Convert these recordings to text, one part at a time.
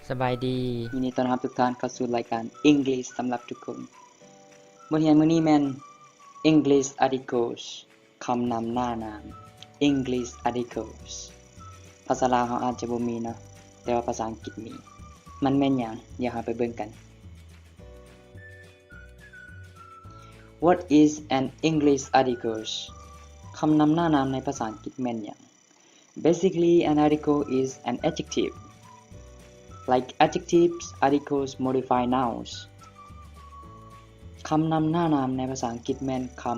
ສະບາຍດີ ຍິນດີຕ້ອນຮັບທຸກທ່ານເຂົ້າສູ່ລາຍການ English ສຳລັບທຸກຄົນ. ບົດຮຽນມື້ນີ້ແມ່ນ English articles ຄຳນຳໜ້ານາມ English articles. ພາສາລາວເຮົາອາດຈະບໍ່ມີເນາະ, ແຕ່ວ່າພາສາອັງກິດມີ. ມັນແມ່ນຫຍັງ? ດຽວເຮົາໄປເບິ່ງກັນ. What is an English articles? ຄຳນຳໜ້ານາມໃນພາສາອັງກິດແມ່ນຫຍັງ? Basically, an article is an adjective. Like adjectives, articles modify nouns. ຄຳນຳໜ້ານາມໃນພາສາອັງກິດແມ່ນຄຳ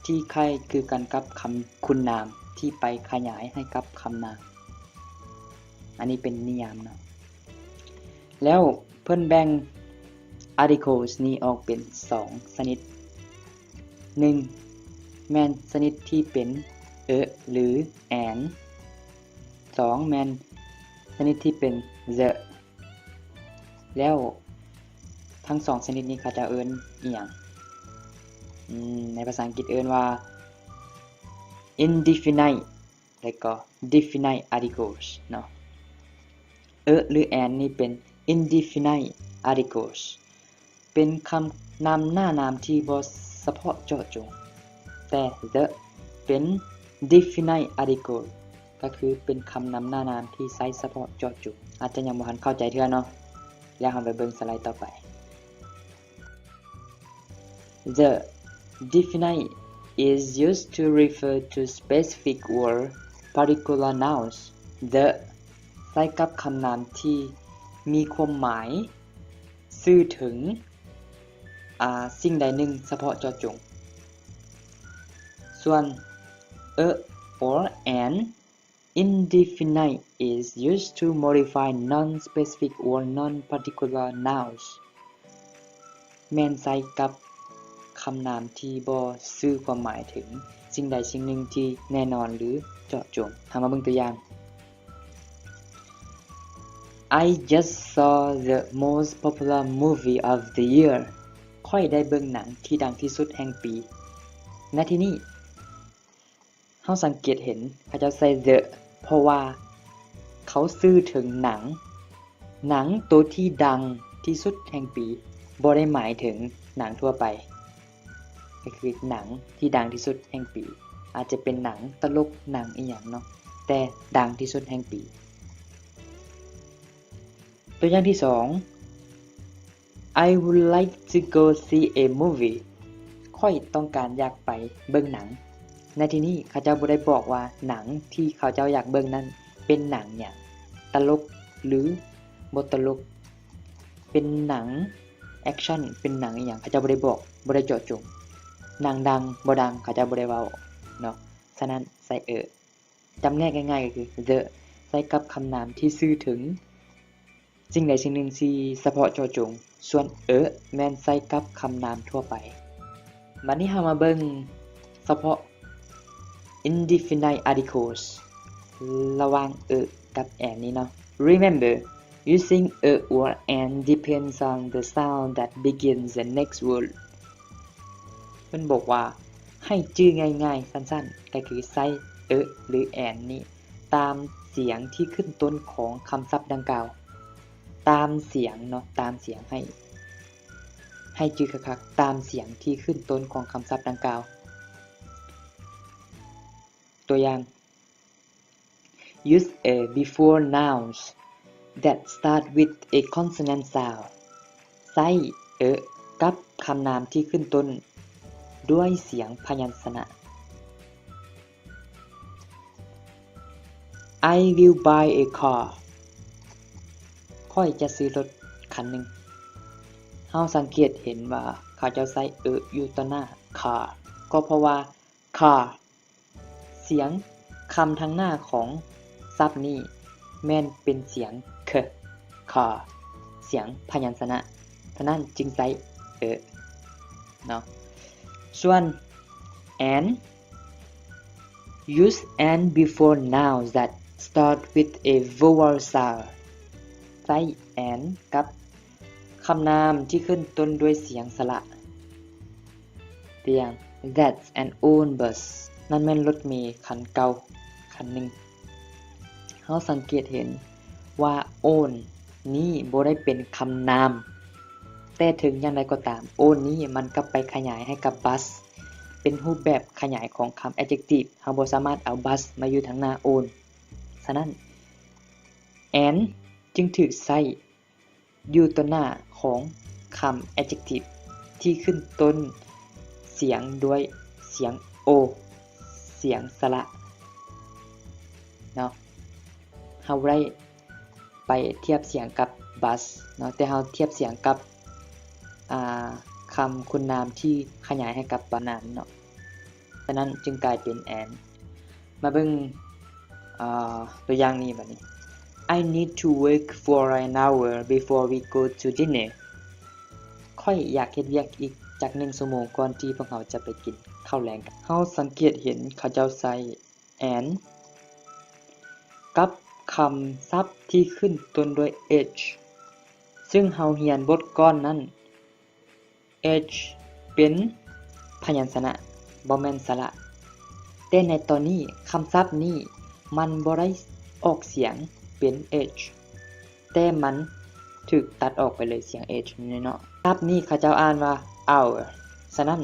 ທີ່ຄ້າຍຄືກັນກັບຄຳຄຸນນາມທີ່ໄປຂະຫຍາຍໃຫ້ກັບຄຳນາມ. ອັນນີ້ເປັນນິຍາມເນາະ. ແລ້ວເພິ່ນແບ່ງ articles ນີ້ອອກເປັນສອງຊະນິດ. ໜຶ່ງ ແມ່ນຊະນິດທີ່ເປັນ a ຫຼື an. ສອງ ແມ່ນຊະນິດທີ່ເປັນ the. ແລ້ວທັງສອງຊະນິດນີ້ເຂົາເຈົ້າເອີ້ນອີ່ຫຍັງ? ອືມ ໃນພາສາອັງກິດເອີ້ນວ່າ indefinite ແລະກໍ definite articles ເນາະ. a ຫຼື an ນີ້ເປັນ indefinite articles ເປັນຄຳນຳໜ້ານາມທີ່ບໍ່ສະເພາະເຈາະຈົງ, ແຕ່ the ເປັນ definite article ກໍຄືເປັນຄຳນຳໜ້ານາມທີ່ໃຊ້ສະເພາະເຈາະຈົງ. ອາດຈະຍັງບໍ່ທັນເຂົ້າໃຈເທື່ອເນາະ, ແລ້ວເຮົາໄປເບິ່ງສະໄລຕໍ່ໄປ. The definite is used to refer to specific or particular nouns. The ໃຊ້ກັບຄຳນາມທີ່ມີຄວາມໝາຍສື່ເຖິງ ອາ ສິ່ງໃດໜຶ່ງສະເພາະເຈາະຈົງ. ສ່ວນ a or an indefinite is used to modify non-specific or non-particular nouns. ແມ່ນໃຊ້ກັບຄຳນາມທີ່ບໍ່ສື່ຄວາມໝາຍເຖິງສິ່ງໃດສິ່ງໜຶ່ງທີ່ແນ່ນອນ ຫຼື ເຈາະຈົງ. ເຮົາມາເບິ່ງຕົວຢ່າງ. I just saw the most popular movie of the year. ຂ້ອຍໄດ້ເບິ່ງໜັງທີ່ດັງທີ່ສຸດແຫ່ງປີ. ໃນທີ່ນີ້ ເຮົາສັງເກດເຫັນເຂົາເຈົ້າໃສ່ the ເພາະວ່າເຂົາສື່ເຖິງໜັງ, ໜັງໂຕທີ່ດັງທີ່ສຸດແຫ່ງປີ, ບໍ່ໄດ້ໝາຍເຖິງໜັງທົ່ວໄປ, ກໍຄືໜັງທີ່ດັງທີ່ສຸດແຫ່ງປີ. ອາດຈະເປັນໜັງຕະຫຼົກ, ໜັງອີ່ຫຍັງເນາະ, ແຕ່ດັງທີ່ສຸດແຫ່ງປີ. ຕົວຢ່າງທີສອງ. I would like to go see a movie. ຂ້ອຍຕ້ອງການຢາກໄປເບິ່ງໜັງ. ໃນທີ່ນີ້ເຂົາເຈົ້າບໍ່ໄດ້ບອກວ່າໜັງທີ່ເຂົາເຈົ້າຢາກເບິ່ງນັ້ນເປັນໜັງຫຍັງ, ຕະຫຼົກ ຫຼື ບໍ່ຕະຫຼົກ, ເປັນໜັງແອັກຊັນ, ເປັນໜັງອີ່ຫຍັງ, ເຂົາເຈົ້າບໍ່ໄດ້ບອກ, ບໍ່ໄດ້ເຈາະຈົງ. ໜັງດັງ ບໍ່ດັງ ເຂົາເຈົ້າບໍ່ໄດ້ເວົ້າເນາະ. ສະນັ້ນໃສ່ a. ຈຳແນກງ່າຍໆກໍຄື the ໃຊ້ກັບຄຳນາມທີ່ສື່ເຖິງສິ່ງໃດສິ່ງໜຶ່ງທີ່ສະເພາະເຈາະຈົງ, ສ່ວນ a ແມ່ນໃຊ້ກັບຄຳນາມທົ່ວໄປ. ບັດນີ້ເຮົາມາເບິ່ງສະເພາະ indefinite articles ລະຫວ່າງ a ກັບ an ນີ້ເນາະ. Remember, using a or an depends on the sound that begins the next word. ເພິ່ນບອກວ່າໃຫ້ຈື່ງ່າຍໆ ສັ້ນໆ ກໍຄືໃຊ້ a ຫຼື an ນີ້ຕາມສຽງທີ່ຂຶ້ນຕົ້ນຂອງຄຳສັບດັ່ງກ່າວ. ຕາມສຽງເນາະ, ຕາມສຽງ, ໃຫ້ ໃຫ້ຈື່ຄັກໆ ຕາມສຽງທີ່ຂຶ້ນຕົ້ນຂອງຄຳສັບດັ່ງກ່າວ. ຕົວຢ່າງ. Use a before nouns that start with a consonant sound. ໃຊ້ a ກັບຄຳນາມທີ່ຂຶ້ນຕົ້ນດ້ວຍສຽງພະຍັນຊະນະ. I will buy a car. ຂ້ອຍຈະຊື້ລົດຄັນໜຶ່ງ. ເຮົາສັງເກດເຫັນວ່າເຂົາເຈົ້າໃຊ້ a ຢູ່ຕໍ່ໜ້າ car ກໍເພາະວ່າ car ສຽງຄຳທາງໜ້າຂອງສັບນີ້ແມ່ນເປັນສຽງ k, car ສຽງພະຍັນຊະນະ, ສະນັ້ນຈຶ່ງໃຊ້ a ເນາະ. ສ່ວນ an, use an before nouns that start with a vowel sound. ໃຊ້ an ກັບຄຳນາມທີ່ຂຶ້ນຕົ້ນດ້ວຍສຽງສະຫຼະ. ຕົວຢ່າງ That's an old bus. ນັ້ນແມ່ນລົດເມຄັນເກົ່າຄັນໜຶ່ງ. ເຮົາສັງເກດເຫັນວ່າ old ນີ້ບໍ່ໄດ້ເປັນຄຳນາມ, ແຕ່ເຖິງຢ່າງໃດກໍຕາມ, only ມັນກັບໄປຂະຫຍາຍໃຫ້ກັບ bus ເປັນຮູບແບບຂະຫຍາຍຂອງຄຳ adjective. ເຮົາບໍ່ສາມາດເອົາ bus ມາຢູ່ທາງໜ້າ own. ສະນັ້ນ and ຈຶ່ງຖືກໃຊ້ຢູ່ຕໍ່ໜ້າຂອງຄຳ adjective ທີ່ຂຶ້ນຕົ້ນສຽງດ້ວຍສຽງ o ສຽງສະຫຼະເນາະ. ເຮົາໄດ້ ໄປທຽບສຽງກັບ bus ເນາະ, ແຕ່ເຮົາທຽບສຽງກັບ ອ່າ ຄຳຄຸນນາມທີ່ຂະຫຍາຍໃຫ້ກັບປະນາມເນາະ, ສະນັ້ນຈຶ່ງກາຍເປັນ and. ມາເບິ່ງ ອ່າ ຕົວຢ່າງນີ້ບັດນີ້. I need to work for an hour before we go to dinner. ຂ້ອຍຢາກເຮັດວຽກອີກຈັກໜຶ່ງຊົ່ວໂມງກ່ອນທີ່ພວກເຮົາຈະໄປກິນເຂົ້າແລງກັນ. ເຮົາສັງເກດເຫັນເຂົາເຈົ້າໃຊ້ and ກັບຄຳສັບທີ່ຂຶ້ນຕົ້ນດ້ວຍ h, ຊຶ່ງເຮົາຮຽນບົດກ່ອນນັ້ນ h ເປັນພະຍັນຊະນະ, ບໍ່ແມ່ນສະຫຼະ. ແຕ່ໃນຕອນນີ້ ຄຳສັບນີ້ມັນບໍ່ໄດ້ອອກສຽງເປັນ h, ແຕ່ມັນຖືກຕັດອອກໄປເລີຍສຽງ h ນີ້ເນາະ. ສັບນີ້ເຂົາເຈົ້າອ່ານວ່າ our, ສະນັ້ນ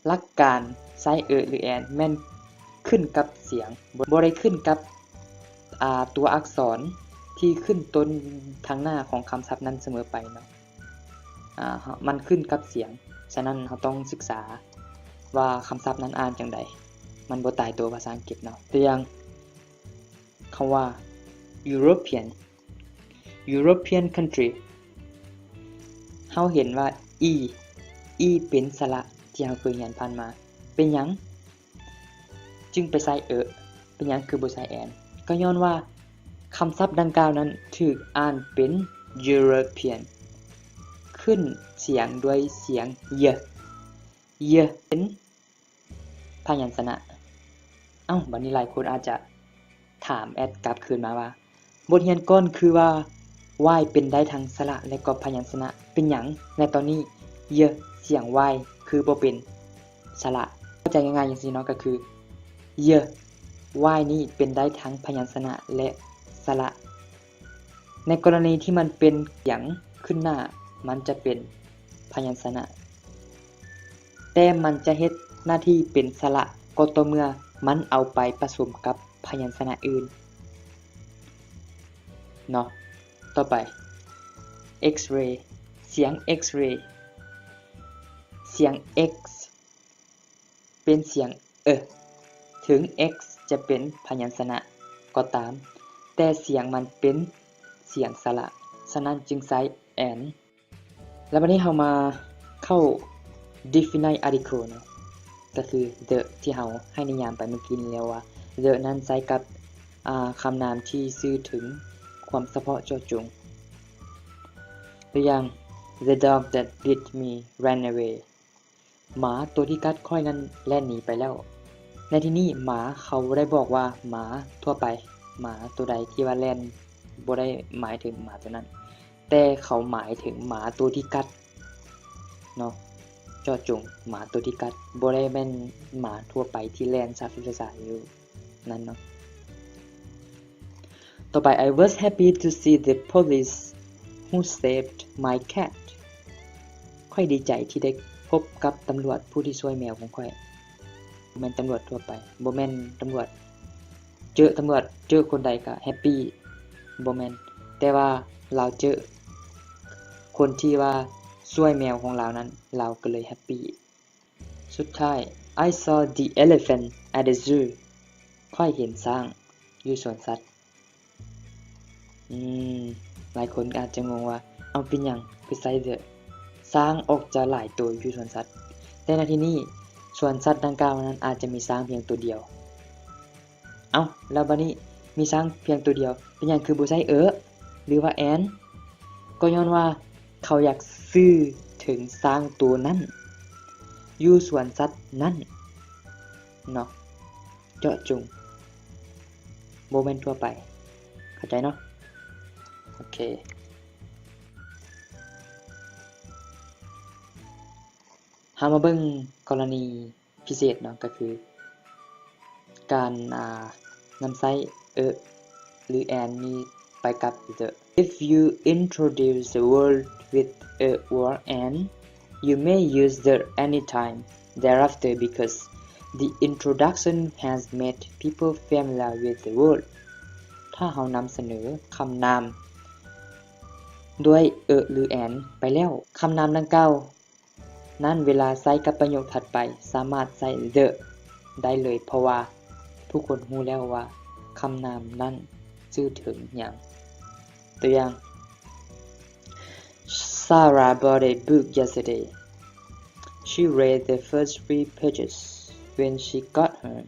ຫຼັກການໃຊ້ e ຫຼື and ແມ່ນຂຶ້ນກັບສຽງ, ບໍ່ ບໍ່ໄດ້ຂຶ້ນກັບ ອ່າ ຕົວອັກສອນທີ່ຂຶ້ນຕົ້ນທາງໜ້າຂອງຄຳສັບນັ້ນສະເໝີໄປເນາະ. ອ່າ ມັນຂຶ້ນກັບສຽງ, ສະນັ້ນເຮົາຕ້ອງສຶກສາວ່າຄຳສັບນັ້ນອ່ານຈັ່ງໃດ, ມັນບໍ່ຕາຍຕົວພາສາອັງກິດເນາະ. ຕົວຢ່າງ ຄຳວ່າ European, European country. ເຮົາເຫັນວ່າ e, e ເປັນສະຫຼະທີ່ເຮົາເຄີຍຮຽນຜ່ານມາ. ເປັນຫຍັງຈຶ່ງໄປໃສ່ e? ເປັນຫຍັງຄືບໍ່ໃສ່ and? ກໍຍ້ອນວ່າຄຳສັບດັ່ງກ່າວນັ້ນຖືກອ່ານເປັນ European, ຂຶ້ນສຽງດ້ວຍສຽງ y, y ເປັນ ພະຍັນຊະນະ. ເອົ້າ, ບັດນີ້ຫຼາຍຄົນອາດຈະຖາມແອັດກັບຄືນມາວ່າ ບົດຮຽນກ່ອນຄືວ່າ y ເປັນໄດ້ທັງສະຫຼະ ແລະ ກໍພະຍັນຊະນະ, ເປັນຫຍັງໃນຕອນນີ້ y ສຽງ y ຄືບໍ່ເປັນສະຫຼະ? ເຂົ້າໃຈງ່າຍໆຈັ່ງຊີ້ເນາະ, ກໍຄື y, y ນີ້ເປັນໄດ້ທັງພະຍັນຊະນະ ແລະ ສະຫຼະ. ໃນກໍລະນີທີ່ມັນເປັນສຽງຂຶ້ນໜ້າ, ມັນຈະເປັນພະຍັນຊະນະ, ແຕ່ມັນຈະເຮັດໜ້າທີ່ເປັນສະຫຼະກໍຕໍ່ເມື່ອມັນເອົາໄປປະສົມກັບພະຍັນຊະນະອື່ນເນາະ. ຕໍ່ໄປ X-ray, ສຽງ X-ray, ສຽງ X ເປັນສຽງ e, ເຖິງ X ຈະເປັນພະຍັນຊະນະກໍຕາມ, ແຕ່ສຽງມັນເປັນສຽງສະຫຼະ, ສະນັ້ນຈຶ່ງໃຊ້ and. ແລ້ວບັດນີ້ເຮົາມາເຂົ້າ definite article ເນາະ, ກໍຄື the ທີ່ເຮົາໃຫ້ນິຍາມໄປເມື່ອກີ້ນີ້ແລ້ວວ່າ the ນັ້ນໃຊ້ກັບ ອາ ຄຳນາມທີ່ສື່ເຖິງຄວາມສະເພາະເຈາະຈົງ. ຕົວຢ່າງ The dog that bit me ran away. ໝາຕົວທີ່ກັດຂ້ອຍນັ້ນແລ່ນໜີໄປແລ້ວ. ໃນທີ່ນີ້ໝາເຂົາບໍ່ໄດ້ບອກວ່າໝາທົ່ວໄປ, ໝາຕົວໃດທີ່ວ່າແລ່ນບໍ່ໄດ້ໝາຍເຖິງໝາຕົວນັ້ນ, ແຕ່ເຂົາໝາຍເຖິງໝາຕົວທີ່ກັດເນາະ, ເຈາະຈົງໝາຕົວທີ່ກັດ, ບໍ່ໄດ້ແມ່ນໝາທົ່ວໄປທີ່ແລ່ນສາບສາຍຢູ່ ນັ້ນເນາະ. ຕໍ່ໄປ I was happy to see the police who saved my cat. ຂ້ອຍດີໃຈທີ່ໄດ້ພົບກັບຕຳຫຼວດຜູ້ທີ່ຊ່ວຍແມວຂອງຂ້ອຍ. ບໍ່ແມ່ນຕຳຫຼວດທົ່ວໄປ, ບໍ່ແມ່ນຕຳຫຼວດ ເຈີຕຳຫຼວດ ເຈີຄົນໃດກໍແຮັບປີ, ບໍ່ແມ່ນ. ແຕ່ວ່າລາວເຈີຄົນທີ່ວ່າຊ່ວຍແມວຂອງລາວນັ້ນ, ລາວກໍເລີຍແຮັບປີ. ສຸດທ້າຍ I saw the elephant at the zoo. ຂ້ອຍເຫັນຊ້າງຢູ່ສວນສັດ. ອືມ ຫຼາຍຄົນອາດຈະງົງວ່າ ເອົ້າ ເປັນຫຍັງຄືໃຊ້ the? ຊ້າງອອກຈະຫຼາຍໂຕຢູ່ສວນສັດ, ແຕ່ໃນທີ່ນີ້ສວນສັດດັ່ງກ່າວນັ້ນອາດຈະມີຊ້າງພຽງໂຕດຽວ. ເອົ້າ ແລ້ວບາດນີ້ມີຊ້າງພຽງໂຕດຽວ, ເປັນຫຍັງຄືບໍ່ໃຊ້ e ຫຼືວ່າ and? ກໍຍ້ອນວ່າເຂົາຢາກສື່ເຖິງຊ້າງໂຕນັ້ນ ຢູ່ສວນສັດນັ້ນເນາະ, ເຈາະຈົງ, ບໍ່ແມ່ນທົ່ວໄປ. ເຂົ້າໃຈເນາະ? ໂອເຄ. ເຮົາມາເບິ່ງກໍລະນີ ພິເສດເນາະ, ກໍຄືການ ອ່າ ນຳໃຊ້ e ຫຼື and ນີ້ ໄປກັບ the. If you introduce the word with a or an, you may use the anytime thereafter because the introduction has made people familiar with the word. ຖ້າເຮົານຳສະເໜີຄຳນາມດ້ວຍ a ຫຼື an ໄປແລ້ວ, ຄຳນາມດັ່ງກ່າວ ນັ້ນເວລາໃຊ້ກັບປະໂຫຍກຖັດໄປ ສາມາດໃຊ້ the ໄດ້ເລີຍ ເພາະວ່າທຸກຄົນຮູ້ແລ້ວວ່າຄຳນາມນັ້ນຊື່ເຖິງຫຍັງ. ຕົວຢ່າງ, Sarah bought a book yesterday. She read the first three pages when she got home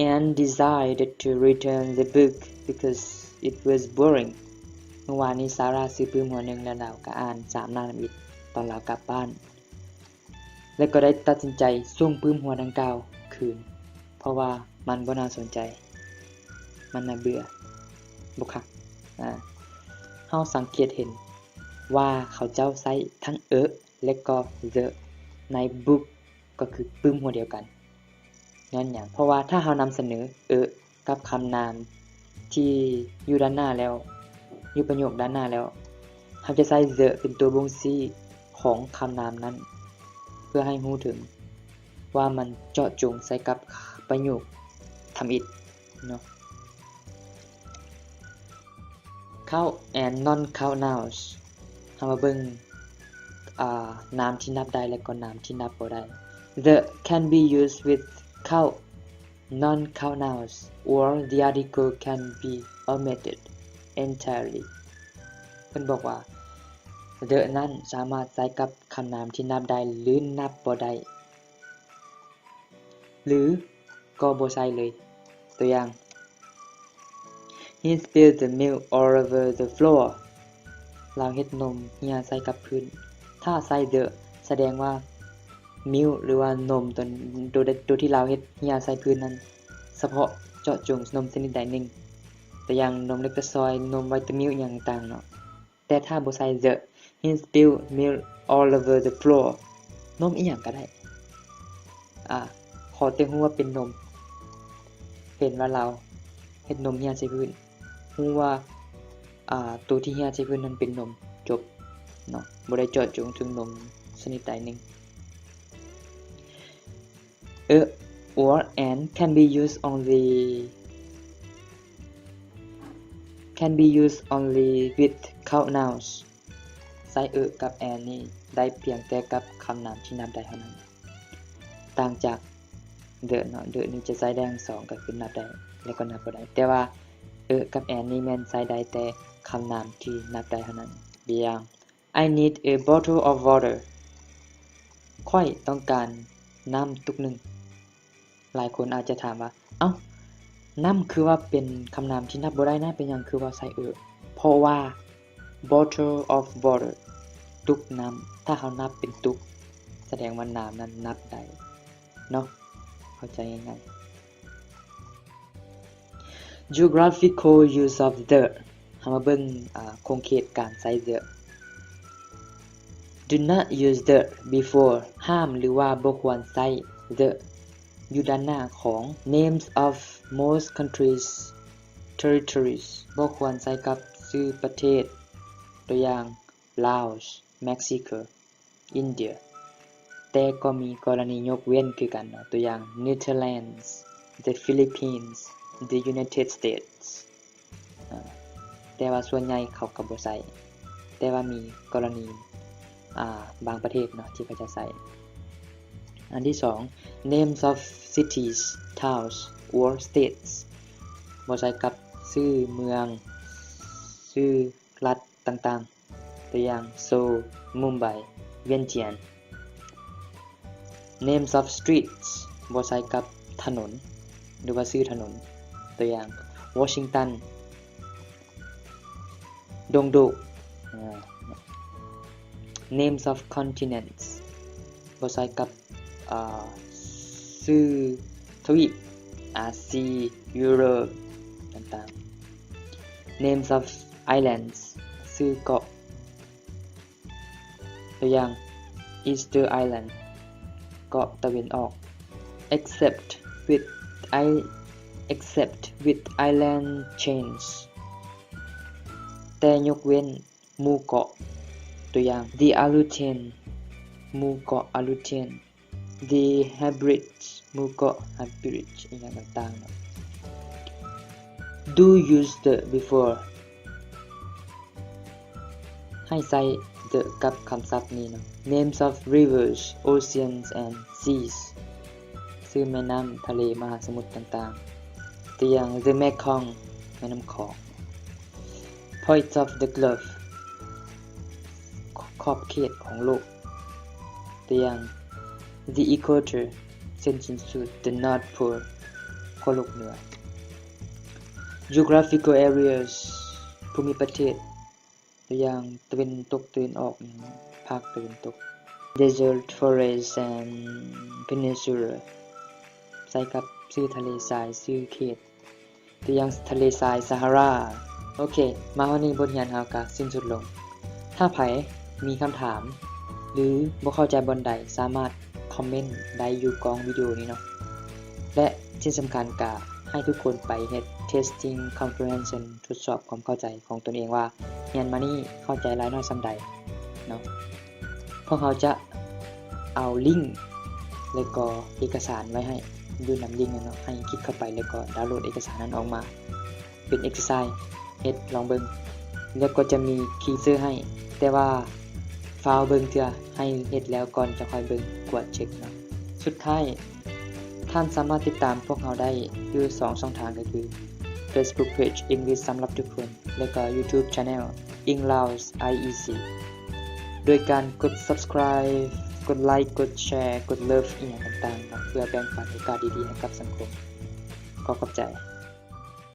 and decided to return the book because it was boring. ມື້ວານນີ້ Sarah ຊື້ປຶ້ມຫົວໜຶ່ງ ແລ້ວລາວກໍອ່ານສາມໜ້າທຳອິດຕອນລາວກັບບ້ານ ແລະ ກໍໄດ້ຕັດສິນໃຈສົ່ງປຶ້ມຫົວດັ່ງກ່າວຄືນ ເພາະວ່າມັນບໍ່ໜ້າສົນໃຈ, ມັນໜ້າເບື່ອ, ບໍ່ຄັກ. ອາ, ເຮົາສັງເກດເຫັນວ່າເຂົາເຈົ້າໃຊ້ທັງ a ແລະ ກໍ the ໃນ book ກໍຄືປຶ້ມຫົວດຽວກັນ. ຍ້ອນຫຍັງ? ເພາະວ່າຖ້າເຮົານຳສະເໜີ a ກັບຄຳນາມທີ່ຢູ່ດ້ານໜ້າແລ້ວ, ຢູ່ປະໂຫຍກດ້ານໜ້າແລ້ວ, ເຮົາຈະໃຊ້ the ເປັນຕົວບົ່ງຊີ້ຂອງຄຳນາມນັ້ນ ເພື່ອໃຫ້ຮູ້ເຖິງວ່າມັນເຈາະຈົງໃສ່ກັບປະໂຫຍກທຳອິດເນາະ. Count and non-count nouns. ເຮົາມາເບິ່ງ, ອາ, ນາມທີ່ນັບໄດ້ ແລະ ກໍນາມທີ່ນັບບໍ່ໄດ້. The can be used with count non-count nouns, or the article can be omitted entirely. ເພິ່ນບອກວ່າ the ນັ້ນສາມາດໃຊ້ກັບຄຳນາມທີ່ນັບໄດ້ ຫຼື ນັບບໍ່ໄດ້ ຫຼື ກໍບໍ່ໃຊ້ເລີຍ. ຕົວຢ່າງ, He spilled the milk all over the floor. ລາວເຮັດນົມເຮ່ຍໃສ່ກັບພື້ນ. ຖ້າໃຊ້ the ສະແດງວ່າ milk ຫຼືວ່ານົມຕົວ, ຕົວ, ຕົວທີ່ລາວເຮັດເຮ່ຍໃສ່ພື້ນນັ້ນ ສະເພາະເຈາະຈົງນົມຊະນິດໃດໜຶ່ງ. ຕົວຢ່າງ, ນົມແລັກຕາຊອຍ, ນົມໄວຕາມິວ ຫຍັງຕ່າງໆເນາະ. ແຕ່ຖ້າບໍ່ໃສ່ the, He spilled milk all over the floor. ນົມອີ່ຫຍັງກໍໄດ້. ອາ, ຂໍແຕ່ຮູ້ວ່າເປັນນົມ. ເຫັນວ່າລາວເຮັດນົມເຮ່ຍໃສ່ພື້ນ. ຮູ້ວ່າ, ອາ, ໂຕທີ່ເຮ່ຍໃສ່ພື້ນນັ້ນເປັນນົມ. ຈົບເນາະ. ບໍ່ໄດ້ເຈາະຈົງເຖິງນົມຊະນິດໃດໜຶ່ງ. A or an can be used only, can be used only with count nouns. ໃຊ້ a ກັບ an ນີ້ໄດ້ພຽງແຕ່ກັບຄຳນາມທີ່ນັບໄດ້ເທົ່ານັ້ນ. ຕ່າງຈາກ the ເນາະ, the ນີ້ຈະໃຊ້ໄດ້ທັງສອງ, ກໍຄືນັບໄດ້ ແລະ ກໍນັບບໍ່ໄດ້. ແຕ່ວ່າ a ກັບ an ນີ້ແມ່ນໃຊ້ໄດ້ແຕ່ຄຳນາມທີ່ນັບໄດ້ເທົ່ານັ້ນ. ຕົວຢ່າງ, I need a bottle of water. ຂ້ອຍຕ້ອງການນ້ຳຕຸກໜຶ່ງ. ຫຼາຍຄົນອາດຈະຖາມວ່າ, ເອົ້າ, ນ້ຳຄືວ່າເປັນຄຳນາມທີ່ນັບບໍ່ໄດ້ນະ, ເປັນຫຍັງຄືວ່າໃສ່ a? ເພາະວ່າ bottle of water ຕຸກນ້ຳ, ຖ້າເຮົານັບເປັນຕຸກ, ສະແດງວ່ານ້ຳນັ້ນນັບໄດ້ເນາະ. ເຂົ້າໃຈງ່າຍໆ. Geographical use of the. ເຮົາມາເບິ່ງ, ອາ, ຂົງເຂດການໃຊ້ the. Do not use the before. ຫ້າມ ຫຼືວ່າບໍ່ຄວນໃຊ້ the ຢູ່ດ້ານໜ້າຂອງ names of most countries, territories. ບໍ່ຄວນໃຊ້ກັບຊື່ປະເທດ. ຕົວຢ່າງ, Laos, Mexico, India. ແຕ່ກໍມີກໍລະນີຍົກເວັ້ນຄືກັນເນາະ, ຕົວຢ່າງ Netherlands, the Philippines, the United States. ອາ, ແຕ່ວ່າສ່ວນໃຫຍ່ເຂົາກໍບໍ່ໃຊ້, ແຕ່ວ່າມີກໍລະນີ, ອາ, ບາງປະເທດເນາະ ທີ່ເຂົາຈະໃຊ້. ອັນທີສອງ, names of cities, towns or states. ບໍ່ໃຊ້ກັບຊື່ເມືອງ, ຊື່ລັດຕ່າງໆ. ຕົວຢ່າງ Seoul, Mumbai, Vientiane. Names of streets ບໍ່ໃຊ້ກັບຖະໜົນ ຫຼືວ່າຊື່ຖະໜົນ. ຕົວຢ່າງ Washington, Dongdo. Names of continents ບໍ່ໃຊ້ກັບ ອາ ຊື່ທະວີບ ອາຊີ ຢູໂຣບ ຕ່າງໆ. Names of islands ຊື່ເກາະ. ຕົວຢ່າງ Easter Island ເກາະຕາເວັນອອກ. Except with i- except with island chains ແຕ່ຍົກເວັ້ນໝູ່ເກາະ. ຕົວຢ່າງ The Aleutian ໝູ່ເກາະ Aleutian, The Hebrides ໝູ່ເກາະ Hebrides ອີ່ຫຍັງຕ່າງໆເນາະ. Do use the before ໃຫ້ໃຊ້ the ກັບຄຳສັບນີ້ເນາະ. Names of rivers, oceans and seas ຊື່ແມ່ນ້ຳ, ທະເລ, ມະຫາສະໝຸດຕ່າງໆ. ຕົວຢ່າງ The Mekong ແມ່ນ້ຳຂອງ. Points of the globe ຂອບເຂດຂອງໂລກ. ຕົວຢ່າງ The equator ເສັ້ນສິ້ນສຸດ. The North Pole ໂຄໂລກເໜືອ. Geographical areas ພູມິປະເທດ. ຕົວຢ່າງ ຕາເວັນຕົກ, ຕາເວັນອອກ, ຫຍັງ ພາກຕາເວັນຕົກ. Desert, forest and peninsula ໃຊ້ກັບຊື່ທະເລຊາຍ, ຊື່ເຂດ. ຕົວຢ່າງ ທະເລຊາຍຊາຮາຣາ. ໂອເຄ ມາຮອດນີ້ບົດຮຽນເຮົາກະສິ້ນສຸດລົງ. ຖ້າໃຜມີຄຳຖາມ ຫຼື ບໍ່ເຂົ້າໃຈບ່ອນໃດ ສາມາດຄອມເມັນໄດ້ຢູ່ກ້ອງວິດີໂອນີ້ເນາະ. ແລະ ທີ່ສຳຄັນກະໃຫ້ທຸກຄົນໄປເຮັດ testing comprehension ທົດສອບຄວາມເຂົ້າໃຈຂອງຕົນເອງວ່າ ຮຽນມານີ້ເຂົ້າໃຈຫຼາຍນ້ອຍສ່ຳໃດເນາະ. ພວກເຮົາຈະເອົາລິ້ງ ແລະກໍເອກະສານໄວ້ໃຫ້ຢູ່ນຳລິ້ງນັ້ນເນາະ, ໃຫ້ຄລິກເຂົ້າໄປ ແລະກໍດາວໂຫຼດເອກະສານນັ້ນອອກມາເປັນ exercise ເຮັດລອງເບິ່ງ ແລະກໍຈະມີ quiz ໃຫ້, ແຕ່ວ່າຟ້າວເບິ່ງເທື່ອ, ໃຫ້ເຮັດແລ້ວກ່ອນຈະຄ່ອຍເບິ່ງ ກວດເຊັກເນາະ. ສຸດທ້າຍ ທ່ານສາມາດຕິດຕາມພວກເຮົາໄດ້ຢູ່ສອງຊ່ອງທາງ ກໍຄື Facebook Page English ສຳລັບທຸກຄົນ ແລະກໍ YouTube Channel Eng Laos IEC ໂດຍການກົດ Subscribe ກົດ Like ກົດ Share ກົດ Love ອີ່ຫຍັງຕ່າງໆເນາະ, ເພື່ອແບ່ງປັນໂອກາດດີໆໃຫ້ກັບສັງຄົມ. ຂໍຂອບໃຈ.